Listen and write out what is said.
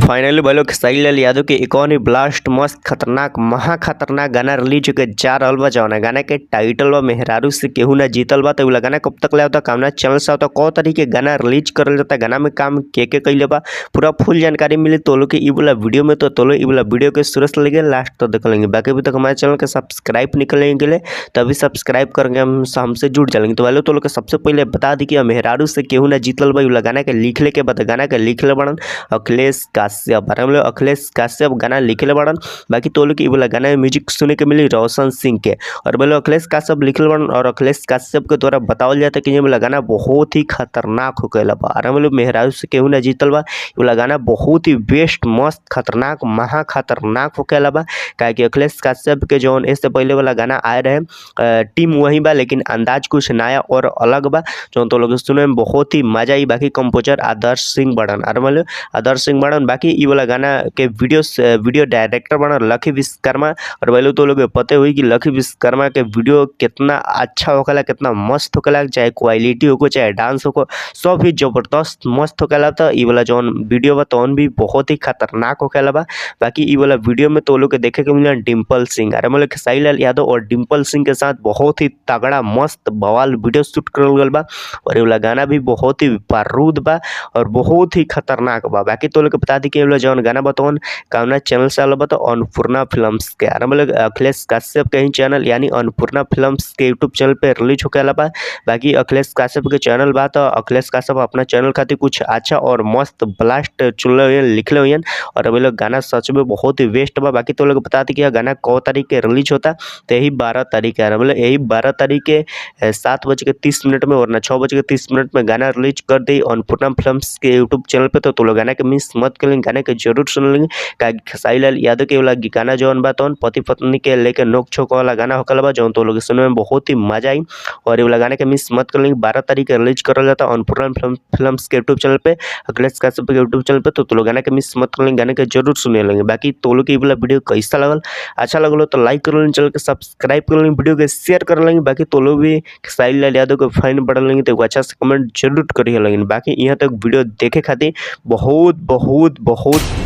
Finally भाई लोग खेसारी लाल यादव के एक और ब्लास्ट मस्त खतरनाक महा खतरनाक गाना रिलीज होकर जा रहल बा। जौना गाना के टाइटल बा मेहरारू से केहू ना जीतल बा। तो गाना कब तक ले आवता, कामना चैनल से आवता, कौ तरीके गाना रिलीज करल जाता, गाना में काम के कइले बा, पूरा फुल जानकारी मिली तो लोग के इ वाला वीडियो में। तो लोग इ वाला वीडियो के शुरू से लेके लास्ट तक देख लेंगे। बाकी अभी तक हमारे चैनल के सब्सक्राइब निकलेंगे के तभी सब्सक्राइब करके हम हमसे जुड़ जाएंगे। तो वालों तो लोग सबसे पहले बता दी कि मेहरारू से केहू ना जीतल बा इ गाना के लिखले के बाद गाना के लिखले बड़न अखिलेश काश्यप। अरे अखिलेश काश्यप गाना लिखले बड़न। बाकी तो लोग वाला गाना में म्यूजिक सुने के मिली रोशन सिंह के। और बोलो अखिलेश काश्यप लिखल बड़न और अखिलेश काश्यप के द्वारा बतावल जाता कि ये वाला गाना बहुत ही खतरनाक होकेला बा। अरे बोलो मेहरारू से केहू ना जीतल बा वाला गाना बहुत ही बेस्ट मस्त खतरनाक महा खतरनाक होकेला बा। काहे कि अखिलेश काश्यप के जौन इससे पहले वाला गाना आए रहे टीम वही बा, लेकिन अंदाज कुछ नया और अलग बा जौन तो लोग सुने में बहुत ही मजा आई। बाकी कंपोजर आदर्श सिंह बड़न। अरे बोलो आदर्श सिंह बड़न। बाकी इ वाला गाना के वीडियो वीडियो डायरेक्टर बड़न लखी विश्वकर्मा। और पहले तो लोग पते हुई कि लखी विश्वकर्मा के वीडियो कितना अच्छा होखेला, कितना मस्त होखेला, चाहे क्वालिटी होको चाहे डांस होको, सब ही जबरदस्त मस्त होखेला। तो इ वाला जौन वीडियो बा तौन भी बहुत ही खतरनाक होखेला बा। बाकी इ वाला वीडियो में तो लोग के देखे के मिला डिम्पल सिंह। अरे मतलब खेसारी लाल यादव और डिम्पल सिंह के साथ बहुत ही तगड़ा मस्त बवाल वीडियो शूट करल गल बा। और ये वाला गाना भी बहुत ही बारूद बा और बहुत ही खतरनाक बा। बाकी तो लोग के बता दी कि ये जौन गाना बतौन कामना चैनल से आल बा तो अन्नपूर्णा फिल्म्स के। अरे मतलब अखिलेश काश्यप के ही चैनल यानी अन्नपूर्णा फिल्म्स के यूट्यूब चैनल पे रिलीज होके आला बा। बाकी अखिलेश काश्यप के चैनल बा तो अखिलेश काश्यप अपना चैनल खातिर कुछ अच्छा और मस्त ब्लास्ट चुनले हुए लिखले हुए और अभी लोग गाना सच में बहुत ही वेस्ट बा। बाकी तो लोग बता दी कि गाना कौ तारीख के रिलीज होता तो यही 12 तारीख के। मतलब यही 12 तारीख के 7:30 में और ना 6:30 में गाना रिलीज कर दी अन्नपूर्णा फिल्म्स के यूट्यूब चैनल पे। तो लोग गाना के मिस मत करेंगे, गाने के जरूर सुन लेंगे। खेसारी लाल यादव के वाला गाना जौन बा तौन पति पत्नी के लेके नोक झोंक वाला गाना होकल बा जौन तो लोग सुने में बहुत ही मजा आई। और ये वाला गाने के मिस मत कर लेंगे। 12 तारीख के रिलीज करल जाता अन्नपूर्णा फिल्म्स के यूट्यूब चैनल पे, अखिलेश काश्यप के यूट्यूब चैनल पे। तो लोग गाना के मिस मत कर लेंगे, गाने के जरूर सुने लेंगे। बाकी तो लोग ये वाला वीडियो कैसा लगल, अच्छा लगल तो लाइक कर लेंगे, चैनल के सब्सक्राइब कर लेंगे, वीडियो के शेयर कर लेंगे। बाकी तो लोग भी खेसारी लाल यादव के फैन बढ़ लेंगे तो अच्छा से कमेंट जरूर करिए लेंगे। बाकी यहाँ तक वीडियो देखे खातिर बहुत बहुत बहुत